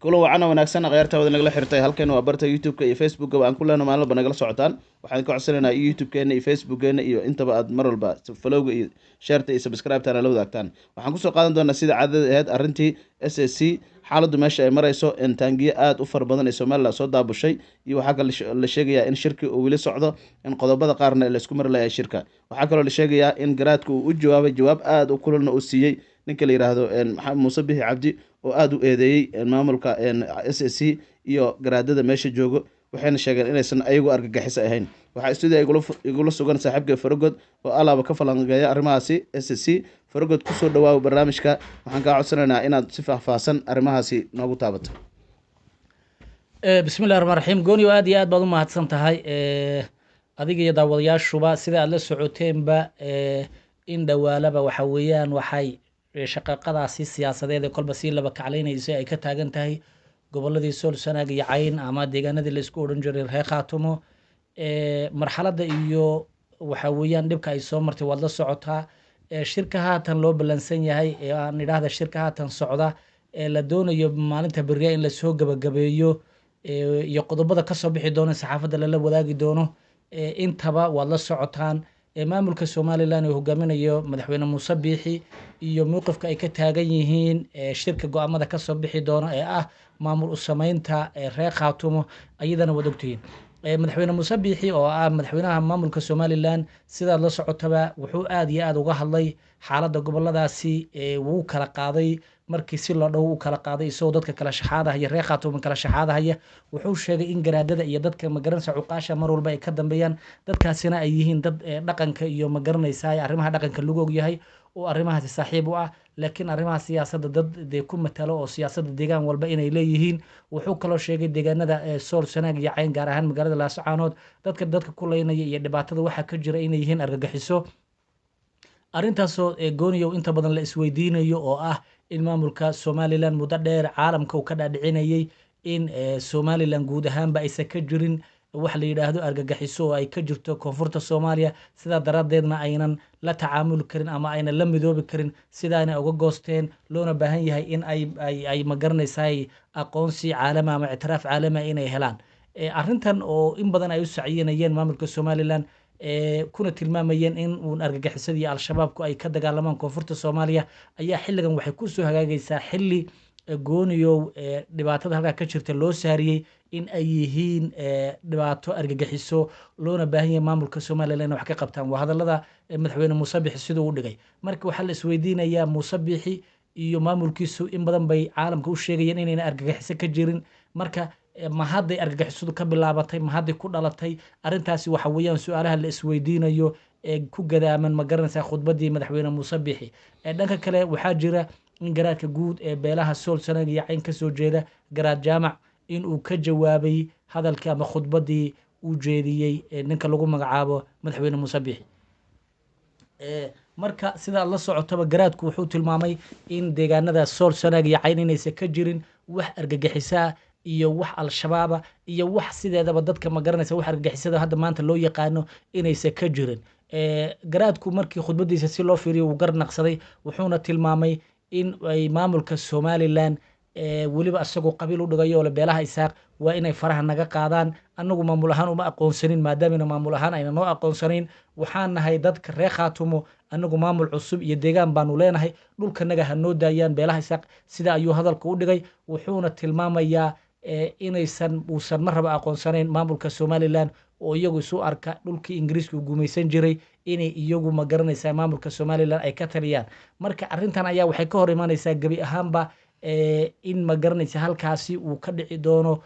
Kulan wacana wanaagsan, akhyaarta nagala xirtay. Halkan waa barta YouTube-ka iyo Facebook-ga aan ku leeno, maalin walba nagala socotaan. Waxaan ka codsanaynaa YouTube-keena iyo Facebook-geena iyo intaba aad mar walba follow-ga iyo share-ta iyo subscribe-tana la wadaagtaan. Waxaan kusoo qaadan doonaa, sida caadada ahayd, arrintii SSC, xaaladdu meesha ay marayso, in taangiyo aada u fara badan ee Somaliland soo daabushay, iyo waxaa kale la sheegayaa in shirki uu weli socdo, in qodobada qaarna laisku mari layahay shirka. Waxaa kaloo la sheegayaa in garaadka uu u jawaabay, jawaab aada u kululna uu siiyey ninka la yidhaahdo Muuse Bixi Cabdi, oo aada u eedeeyey maamulka SSC iyo garaadada meesha joogo, waxayna sheegeen inaysan ayagu argagixiso ahayn. Waxaa studio igula sugan saaxiibka Faragod oo alaaba ka falanqeeya arrimahaasi SSC. Faragod, kusoo dhawaaw barnaamijka. Waxaan kaa codsanaynaa inaad si faahfaahsan arrimahaasi noogu taabato. Bismillahi raxmaan raxiim. Gooniyo, aad iyo aad baad u mahadsan tahay adiga iyo daawadayaashuba. Sida aad la socoteenba, in dhowaalaba waxa weeyaan waxay shaqaqadaasi siyaasadeed ee kolba sii laba kaclaynaysa ay ka taagan tahay goboladii Sool, Sanaag iyo Cayn, ama deegaanadii laisku odhan jiray reer Khaatumo. Marxaladda iyo waxa weeyaan dhibka ay soo martay waad la socotaa. Shirka haatan loo ballansan yahay, ee aan idhaahda shirka haatan socda ee la doonayo maalinta beriya in lasoo gabagabeeyo, iyo qodobada kasoo bixi doono saxaafadda lala wadaagi doono, intaba waad la socotaan. Maamulka Somaliland uu hogaaminayo madaxweyne Muuse Biixi iyo mowqifka ay ka taagan yihiin shirka go-aamada kasoo bixi doono ee ah maamul u sameynta reer Khaatumo, ayadana waad ogtihiin. Madaxweyne Muuse Biixi oo ah madaxweynaha maamulka Somaliland, sidaad la socotaba, wuxuu aada iyo aada uga hadlay xaaladda goboladaasi. Wuu kala qaaday markii si loo dhow u kala qaaday, isagoo dadka kala shaxaadahaya, reer Khaatumo kala shaxaadahaya. Wuxuu sheegay in garaadada iyo dadka, magaranaysa, cuqaasha mar walba ay ka dambeeyaan, dadkaasina ay yihiin dad dhaqanka iyo, magaranaysa, arrimaha dhaqanka lagu ogyahay oo arrimahaasi saaxiib u ah, laakiin arrimaha siyaasadda dad dee ku matalo oo siyaasadda deegaan walba inay leeyihiin. Wuxuu kaloo sheegay deegaanada Sool, Sanaag iyo Cayn, gaar ahaan magaalada Laascaanood, dadka ku leynaya iyo dhibaatada waxaa ka jira inay yihiin argagixiso. Arrintaasoo gooniyow inta badan la isweydiinayo, oo ah in maamulka Somaliland muddo dheer caalamka uu ka dhaadhicinayay in Somaliland guud ahaanba aysan ka jirin wax la yidhaahdo argagixiso oo ay ka jirto koonfurta Soomaaliya, sidaa daraaddeedna aynan la tacaamuli karin ama aynan la midoobi karin, sidaana uga goosteen, loona baahan yahay in ay magaranaysaay aqoonsi caalami ama ictiraaf caalami inay helaan. Arrintan oo in badan ay u sacyinayeen maamulka Somaliland, kuna tilmaamayeen in uun argagixisadii Al-Shabaabku ay ka dagaalamaan koonfurta Soomaaliya, ayaa xilligan waxay kusoo hagaagaysaa xilli, gooniyow, dhibaatada halkaa ka jirta loo saariyey in ay yihiin dhibaato argagixiso, loona baahan yahay maamulka Somaliland inay wax ka qabtaan. Waa hadallada madaxweyne Muuse Bixi siduu u dhigay. Marka waxaa la isweydiinayaa, Muuse Bixi iyo maamulkiisu in badan bay caalamka u sheegayeen inayna argagixiso ka jirin, marka ma hadday argagixisadu ka bilaabatay? Ma hadday ku dhalatay arrintaasi? Waxa weeyaan su-aalaha la isweydiinayo ee ku gadaaman, ma garanaysaa, khudbaddii madaxweyne Muuse Bixi. Dhanka kale, waxaa jira in garaadka guud ee beelaha Sool, Sanaag iyo Cayn kasoo jeeda, Garaad Jaamac, in uu ka jawaabay hadalkii ama khudbaddii uu jeediyey ninka lagu magacaabo madaxweyne Muuse Bixi. Marka sidaad la socotaba, garaadku wuxuu tilmaamay in deegaanada Sool, Sanaag iyo Cayn inaysan ka jirin wax argagixisaa iyo wax Al-Shabaaba iyo wax sideedaba dadka, ma garanaysa, wax argagixisada hadda maanta loo yaqaano inaysan ka jirin. Garaadku markii khudbadiisa si loo fiiriyo wuu garnaqsaday, wuxuuna tilmaamay in ay maamulka Somaliland, weliba isagoo qabiil u dhigayo ole beelaha Isaaq, waa inay faraha naga qaadaan. Annagu maamul ahaan uma aqoonsanin, maadaamina maamul ahaan ayna noo aqoonsanayn. Waxaan nahay dadka reer Khaatumo, annagu maamul cusub iyo deegaan baanu leenahay, dhulkanaga ha noo daayaan beelaha Isaaq. Sida ayuu hadalka u dhigay, wuxuuna tilmaamayaa inaysan uusan marraba aqoonsanayn maamulka Somaliland, oo iyagu isu arka dhulkii Ingiriiska uu gumaysan jiray inay iyagu, ma garanaysaa, maamulka Somaliland ay ka taliyaan. Marka arrintan ayaa waxay ka hor imaanaysaa gebi ahaanba in, ma garanaysa, halkaasi uu ka dhici doono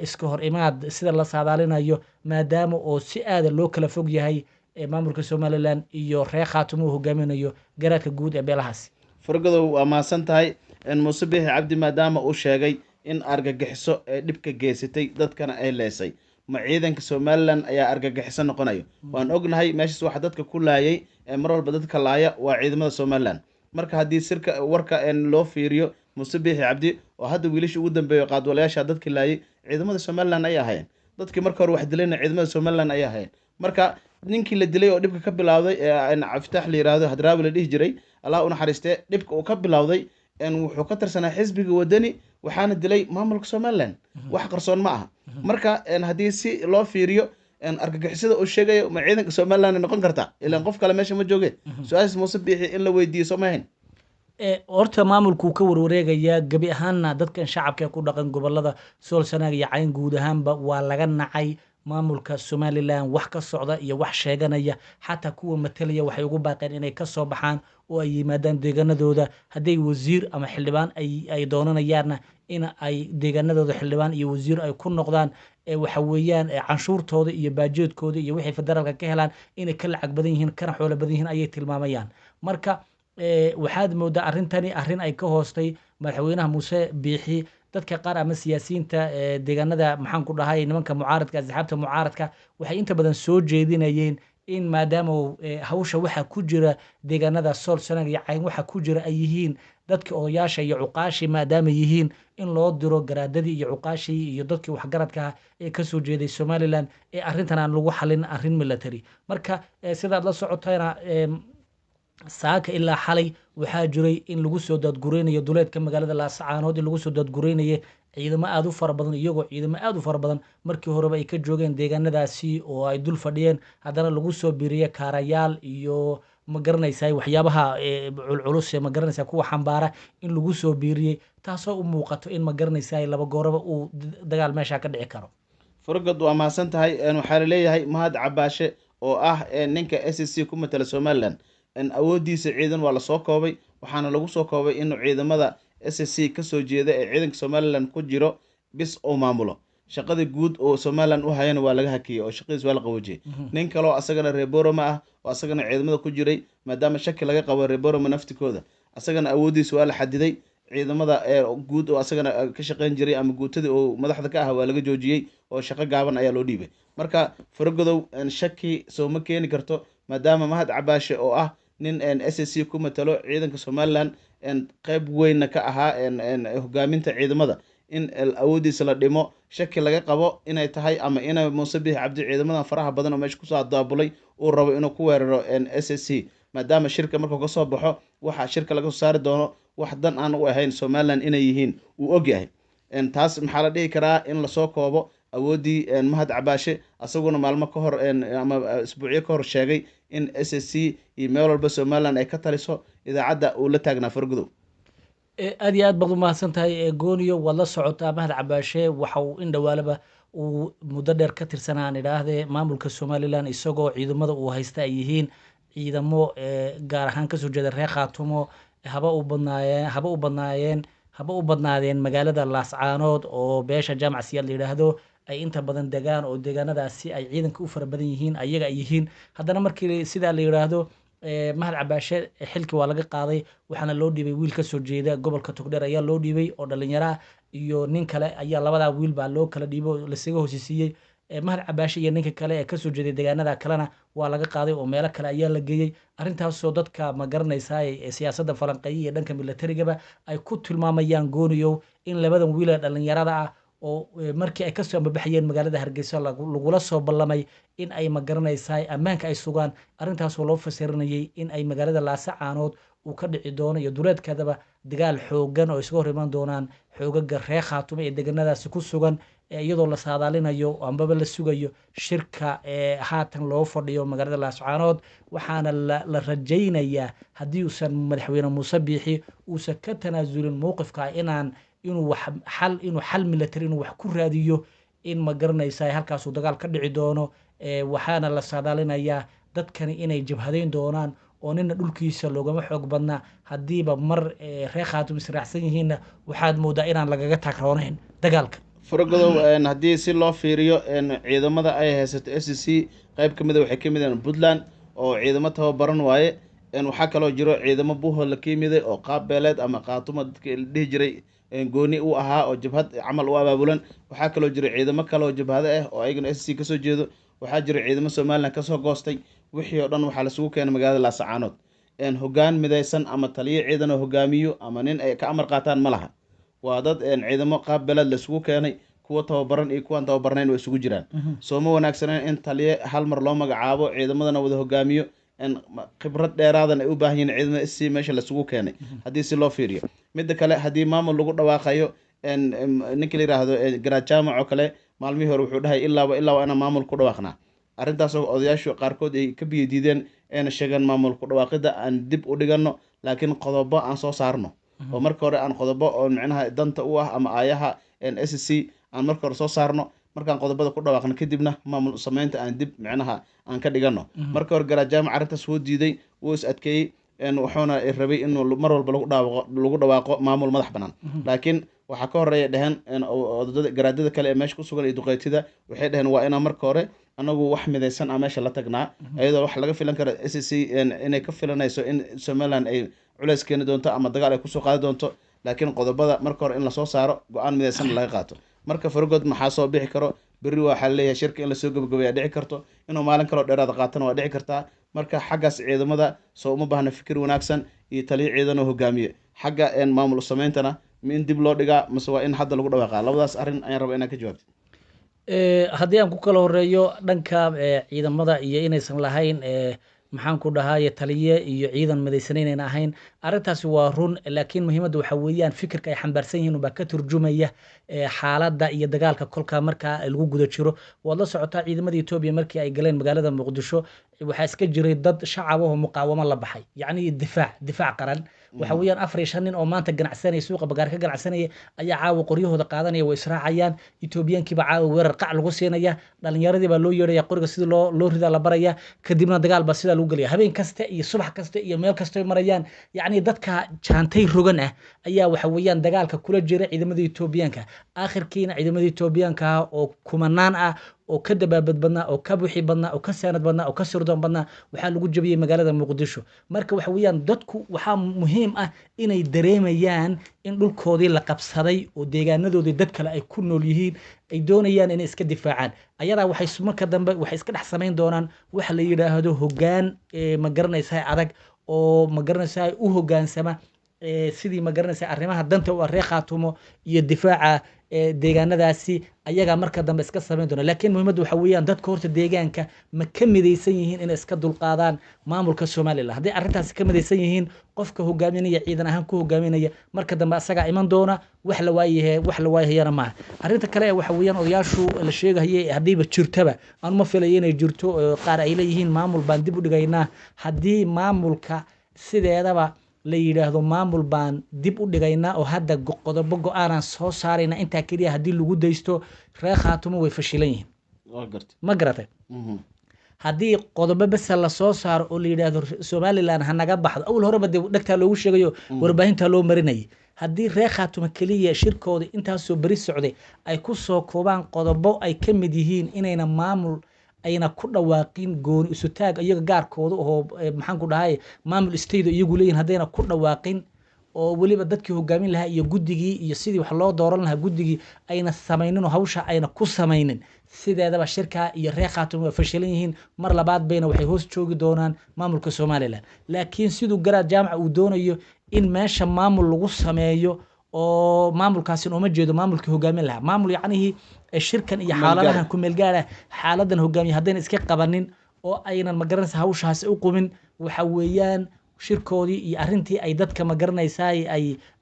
iska hor imaad sida la saadaalinayo, maadaama oo si aada loo kala fog yahay maamulka Somaliland iyo reer Khaatumo uu hogaaminayo garaadka guud ee beelahaasi. Fargodow, waa mahadsan tahay. Muuse Bixi Cabdi maadaama uu sheegay in argagixiso ee dhibka geysatay dadkana ay leesay, ma ciidanka Somaliland ayaa argagixiso noqonayo? Waan ognahay meeshaas waxa dadka ku laayay ee mar walba dadka laaya waa ciidamada Somaliland. Marka haddii sirka warka loo fiiriyo Muuse Biixi Cabdi, oo hadda wiilasha ugu dambeeyo qaadwalayaasha dadki laayay ciidamada Somaliland ayay ahaayeen, dadkii marka hore wax dilayna ciidamada Somaliland ayay ahaayeen. Marka ninkii la dilay oo dhibka ka bilowday ee Cabdifitaax la yiraahdo, Hadraawi la dhihi jiray, Allah u naxariistee, dhibka uu ka bilowday Wuxuu ka tirsanaa xisbiga Wadani, waxaana dilay maamulka Somaliland, wax qarsoon ma aha. Marka haddii si loo fiiriyo, argagixisada uu sheegayo ma ciidanka Somaliland ay noqon kartaa? Ilaan qof kale meesha ma jooge. Su-aashaas Muuse Biixi in la weydiiyo soo ma ahayn? Horta maamulkuu ka warwareegayaa gebi ahaanna. Dadkan shacabka ee ku dhaqan gobolada Sool, Sanaag iyo Cayn guud ahaanba waa laga nacay maamulka Somaliland. Wax ka socda iyo wax sheeganaya, xataa kuwa matalaya, waxay ugu baaqeen inay kasoo baxaan oo ay yimaadaan deegaanadooda. Hadday wasiir ama xildhibaan ay doonanayaanna, in ay deegaanadooda xildhibaan iyo wasiir ay ku noqdaan. Waxa weeyaan canshuurtooda iyo baajeedkooda iyo wixii federaalka ka helaan inay ka lacag badan yihiin kana xoolo badan yihiin ayay tilmaamayaan. Marka waxaad moodaa arrintani arrin ay ka hoostay madaxweynaha Muuse Biixi. Dadka qaar ama siyaasiyiinta deegaanada, maxaan ku dhahay, nimanka mucaaradka, asxaabta mucaaradka, waxay inta badan soo jeedinayeen in maadaama hawsha waxa ku jira deegaanada Sool, Sanaag iyo Cayn waxa ku jira ay yihiin dadka odayaasha iyo cuqaashii, maadaama yihiin, in loo diro garaadadii iyo cuqaashii iyo dadkii waxgaradka ee kasoo jeeday Somaliland ee arrintan aan lagu xalin arrin military. Marka sidaad la socotayna, saaka ilaa xalay waxaa jiray in lagu soo daadgureynayo duleedka magaalada Laascaanood, in lagu soo daadgureynayay ciidamo aada u fara badan, iyagoo ciidamo aada u fara badan markii horeba ay ka joogeen deegaanadaasi oo ay dul fadhiyeen, haddana lagu soo biiriyey kaarayaal iyo, ma garanaysaa, waxyaabaha culculus ee, ma garanaysaa, kuwa xambaara in lagu soo biiriyey, taasoo u muuqato in, ma garanaysaa, laba gooraba uu dagaal meesha ka dhici karo. Furgad, waa mahadsan tahay. Waxaa laleeyahay Mahad Cabaashe oo ah ninka SSC ku matala Somaliland, awoodiisa ciidan waa lasoo koobay, waxaana lagu soo koobay inuu ciidamada SSC kasoo jeeda ee ciidanka Somaliland ku jiro bis uu maamulo. Shaqadii guud oo Somaliland u hayana waa laga hakiyey oo shaqadiis waa la qaboojiyey. Nin kaloo asagana reer Boroma ah oo asagana ciidamada ku jiray, maadaama shaki laga qabo reer Boroma naftikooda, asagana awoodiisa waa la xadiday. Ciidamada guud oo asagana ka shaqeyn jiray ama guutadii oo madaxda ka ah waa laga joojiyey oo shaqo gaaban ayaa loo dhiibay. Marka Faragodow, shaki soo ma keeni karto maadaama Mahad Cabaashe oo ah nin SSC ku matalo ciidanka Somaliland, qeyb weynna ka ahaa hogaaminta ciidamada, in awoodiisa la dhimo, shaki laga qabo inay tahay ama ina Muuse Biixi Cabdi ciidamadan faraha badan oo meesha kusoo daabulay uu rabo inuu ku weeraro SSC, maadaama shirka markuu kasoo baxo waxa shirka laga soo saari doono wax dan aan u ahayn Somaliland inay yihiin uu ogyahay? Taas maxaa la dhihi karaa in lasoo koobo awooddii Mahad Cabaashe, asaguna maalmo ka hor ama isbuucyo ka hor sheegay in SSC iyo meel walba Somaliland ay ka taliso, idaacadda uu la taagnaa, Fargudow? Aad iyo aad baad umahadsan tahay, Gooniyo. Waad la socotaa, Mahad Cabaashe waxa uu in dhawaalaba uu muddo dheer ka tirsanaa, aan idhaahdee, maamulka Somaliland, isagoo ciidamada uu haysta ay yihiin ciidamo gaar ahaan kasoo jeeda reer Khaatumo, haba u badnaayeen haba u badnaadeen magaalada Laascaanood oo beesha Jaamac Siyaad la yidhaahdo ay inta badan degaan, oo deegaanadaasi ay ciidanka u fara badan yihiin ayaga ay yihiin. Haddana markii sidaa la yidhaahdo, Mahad Cabaashe xilkii waa laga qaaday, waxaana loo dhiibay wiil kasoo jeeda gobolka Togdheer ayaa loo dhiibay oo dhalinyaro ah, iyo nin kale ayaa, labadaa wiil baa loo kala dhiibay oo lasaga hoosisiiyey. Mahad Cabaashe iyo ninka kale ee kasoo jeeday deegaanada kalena waa laga qaaday oo meelo kale ayaa la geeyey. Arrintaasoo dadka, ma garanaysaa, ee siyaasadda falanqeeya iyo dhanka militarigaba ay ku tilmaamayaan, Gooniyow, in labadan wiil ee dhalinyarada ah oo markii ay kasoo ambabaxayeen magaalada Hargeysa lagula soo ballamay in ay, ma garanaysaa, ammaanka ay sugaan, arrintaasoo loo fasirinayay in ay magaalada Laasacaanood uu ka dhici doono iyo duleedkeedaba dagaal xoogan oo isaga hor iman doonaan xoogaga reer Khaatumo ee deegaanadaasi ku sugan, iyadoo la saadaalinayo ambaba la sugayo shirka haatan loo fadhiyo magaalada Laascaanood. Waxaana la rajaynayaa haddii uusan madaxweyne Muuse Biixi uusan ka tanaasulin mowqifka inaan inuu wax xal inuu xal military inuu wax ku raadiyo, in, ma garanaysaa, halkaasuu dagaal ka dhici doono. Waxaana la saadaalinayaa dadkani inay jabhadeyn doonaan oo nina dhulkiisa loogama xoog badnaa. Haddiiba mar reer Khaatum israacsan yihiinna, waxaad moodaa inaan lagaga taagroonayn dagaalka. Faragodow, haddii si loo fiiriyo, ciidamada ay haysato SSC qeyb ka mida waxay ka mid yihiin Puntland oo ciidamo tababaran waaye. Waxaa kaloo jiro ciidamo Buuhoodle ka yimiday oo qaab beeleed ama Khaatuma dadka la dhihi jiray gooni u ahaa oo jabhad camal u abaabulan. Waxaa kaloo jira ciidamo kale oo jabhado ah oo ayagana SSC kasoo jeedo. Waxaa jira ciidamo Somaliland kasoo goostay. Wixii oo dhan waxaa lasugu keenay magaalada Laasacaanood. Hoggaan midaysan ama taliyo ciidan oo hogaamiyo ama nin ay ka amar qaataan ma laha. Waa dad ciidamo qaab beeleed laisugu keenay, kuwa tababaran iyo kuwaan tababarnayn way isugu jiraan. Soo ma wanaagsaneen in taliye hal mar loo magacaabo, ciidamadana wada hogaamiyo, Khibrad dheeraadan ay u baahan yihiin ciidamada SC meesha lasugu keenay haddii si loo fiiriyo. Midda kale, haddii maamul lagu dhawaaqayo, ninka la yiraahdo Garaad Jaamac oo kale maalmihii hore wuxuu dhahay ilaaba ilaa waa inaan maamul ku dhawaaqnaa. Arrintaasoo odayaashu qaarkood ay ka biyo diideen, ayna sheegeen maamul ku dhawaaqida aan dib u dhigano, laakiin qodobo aan soo saarno, oo marka hore aan qodobo oo micnaha danta u ah ama aayaha SC aan marka hore soo saarno. Markaan qodobada ku dhawaaqno kadibna maamul sameynta aan dib micnaha aan ka dhigano. Marka hore Garaad Jaamac arrintaas wuu diiday, wuu is adkeeyey, wuxuuna rabay inuu mar walba lagu dhawaaqo maamul madax banaan. Laakiin waxaa ka horeeya dheheen garaadada kale ee meesha ku sugan iyo duqeytida, waxay dheheen waa inaan marka hore anagu wax midaysan ah meesha la tagnaa, iyadoo wax laga filan karo SC inay ka filanayso in Somaliland ay culeys keeni doonto ama dagaal ay kusoo qaadi doonto, laakiin qodobada marka hore in lasoo saaro, go-aan midaysan laga qaato. Marka Fargood maxaa soo bixi karo berri? Waxaa leeyahay shirka in lasoo gabagabeeya dhici karto, inuu maalin kaloo dheeraada qaatana waa dhici kartaa. Marka xaggaas ciidamada soo uma baahna fikir wanaagsan iyo taliyo ciidan oo hogaamiye? Xagga maamul sameyntana ma in dib loo dhigaa mase waa in hadda lagu dhawaaqaa? Labadaas arrin ayaan rabaa inaad ka jawaabtid. Haddii aan ku kala horeeyo dhanka ciidamada iyo inaysan lahayn maxaan ku dhahaye taliye iyo ciidan midaysan inayna ahayn, arrintaasi waa run. Laakiin muhiimadda waxa weeyaan fikirka ay xambaarsan yihiin baa ka turjumaya xaaladda iyo dagaalka kolka markaa lagu guda jiro. Waad la socotaa, ciidamada Etoobiya markii ay galeen magaalada Muqdisho waxaa iska jiray dad shacab oo muqaawamo la baxay, yacni difaac qaran. Waxa weeyaan 4 iyo 5 nin oo maanta ganacsanaya, suuqa bagaar ka ganacsanaya, ayaa caawa qoryahooda qaadanaya, way israacayaan. Etoobiyaankiiba caawa weerar qac lagu siinaya, dhalinyaradii baa loo yeedhaya, qoriga sidii loo ridaa la baraya, kadibna dagaal baa sidaa lagu gelaya. Habeen kasta iyo subax kasta iyo meel kasta ay marayaan, yacni dadka jaantay rogan ah ayaa waxa weeyaan dagaalka kula jira ciidamada Etoobiyaanka. Aakhirkiina ciidamada Etoobiyaanka ah oo kumanaan ah oo ka dabaabad badnaa oo ka buuxi badnaa oo ka saanad badnaa oo ka sirdoon badnaa waxaa lagu jabiyey magaalada Muqdisho. Marka waxa weeyaan dadku waxaa muhiim ah inay dareemayaan in dhulkoodii la qabsaday oo deegaanadoodii dad kale ay ku nool yihiin, ay doonayaan inay iska difaacaan. Ayadaa waxay marka dambe waxay iska dhex samayn doonaan waxa la yidhaahdo hoggaan, ma garanaysaa, adag oo ma garanaysaa u hoggaansama sidii ma garanaysaa arrimaha danta u ah reer Khaatumo iyo difaaca deegaanadaasi, ayagaa marka dambe iska samayn doona. Laakiin muhiimadda waxa weeyaan dadka horta deegaanka ma ka midaysan yihiin inay iska dulqaadaan maamulka Somaliland? Hadday arrintaasi ka midaysan yihiin, qofka hogaaminaya ciidan ahaan ku hogaaminaya marka dambe asagaa iman doona. Wax la waayahe, wax la waayahayana maaha. Arrinta kale ee waxa weeyaan odayaashu la sheegahayay, haddiiba jirtaba anu ma filayo inay jirto, qaar ay leeyihiin maamul baan dib u dhigaynaa. Haddii maamulka sideedaba la yidhaahdo maamul baan dib u dhigaynaa oo hadda qodobo go-aanaan soo saarayna, intaa keliya haddii lagu daysto, reer Khaatumo way fashilan yihiin. Waa gartay. Ma garatay? Haddii qodobo besa lasoo saaro oo la yidhaahdo Somaliland ha naga baxdo, awal horeba dee dhegtaa loogu sheegayo, warbaahintaa loo marinayay. Haddii reer Khaatumo keliya shirkooda intaasoo beri socday ay ku soo koobaan qodobo ay ka mid yihiin inayna maamul ayna ku dhawaaqin gooni isutaag iyaga gaarkooda oo maxaan ku dhahay maamul state iyagu leeyihin, haddayna ku dhawaaqin oo weliba dadkii hogaamin lahaa iyo guddigii iyo sidii wax loo dooran lahaa guddigii ayna samaynin oo hawsha ayna ku samaynin, sideedaba shirkaa iyo reer Khaatumo waa fashilan yihiin. Mar labaad bayna waxay hoos joogi doonaan maamulka Somaliland. Laakiin siduu Garaad Jaamaca uu doonayo in meesha maamul lagu sameeyo oo maamulkaasi ooma jeedo maamulkii hogaamin lahaa, maamul yacnihii shirkan iyo Ku meel gaar. Xaaladahan ku meel gaar ah xaaladan hogaamiya haddayna iska qabanin oo aynan magaranaysa hawshaasi u qumin, waxa weeyaan shirkoodii iyo arrintii ay dadka magaranaysaa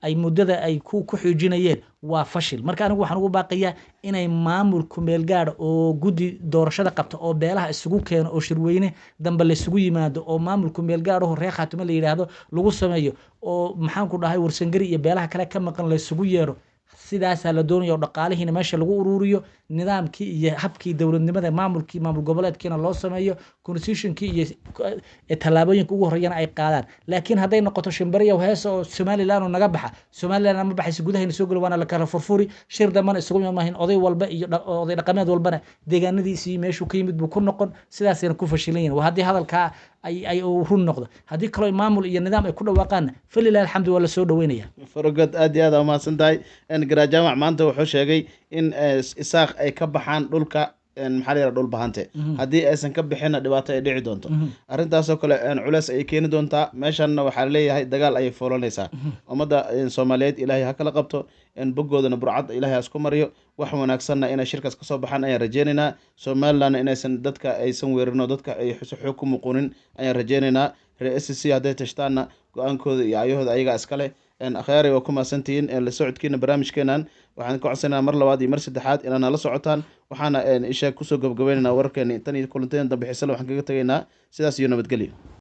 ay muddada ay ku xoojinayeen waa fashil. Marka anigu waxaan ugu baaqayaa inay maamul ku meel gaar oo guddi doorashada qabta oo beelaha isugu keeno oo shirweyne dambe la isugu yimaado oo maamul ku meel gaar oo reer Khaatumo la yidhaahdo lagu sameeyo oo maxaan ku dhahay Warsangari iyo beelaha kale ka maqan la isugu yeero. Sidaasaa la doonaya oo dhaqaalihiina meesha lagu ururiyo, nidaamkii iyo habkii dowladnimada maamulkii maamul goboleedkiina loo sameeyo, constitutionkii iyo tallaabooyinka ugu horreeyana ay qaadaan. Laakiin hadday noqoto shimbiriyow heesa oo Somaliland oo naga baxa, Somaliland ma baxaysa, gudahayna soo geli, waana la kala furfuri, shir dambana isugu imaan, oday walba iyo oday dhaqameed walbana deegaanadiisii meeshuu ka yimid buu ku noqon. Sidaasayna ku fashilan yihin waa haddii hadalkaa ay uu run noqdo. Haddii kaloo maamul iyo nidaam ay ku dhawaaqaanna, falilahi alxamdu, waa lasoo dhaweynaya. Farogod, aad iyo aad aa umahadsan tahay. Garaad Jaamac maanta wuxuu sheegay in Isaaq ay ka baxaan dhulka Maxaa la yidhaha, Dhulbahante haddii aysan ka bixinna dhibaato ay dhici doonto. Arrintaasoo kale culeys ayay keeni doontaa. Meeshanna waxaa leeyahay dagaal ayay foolanaysaa. Ummadda Soomaaliyeed Ilaahay ha kala qabto, bogoodana burcad Ilaahay ha isku mariyo. Wax wanaagsanna inay shirkaas kasoo baxaan ayaan rajeynaynaa. Somalilandna inaysan dadka aysan weerarin oo dadka ay si xoog ku muquunin ayaan rajeynaynaa. Reer SSC hadday tashtaanna, go-aankooda iyo ayahooda ayagaa iskale. Akhyaari, waa ku mahadsantihiin la socodkiina barnaamijkeenan. Waxaan ka codsanaynaa mar labaad iyo mar saddexaad inaad nala socotaan. Waxaana isha kusoo gabagabaynaynaa wararkeeni. Tan iyo kulanteen dambe xiisale, waxaan kaga tegaynaa sidaas iyo nabadgelyo.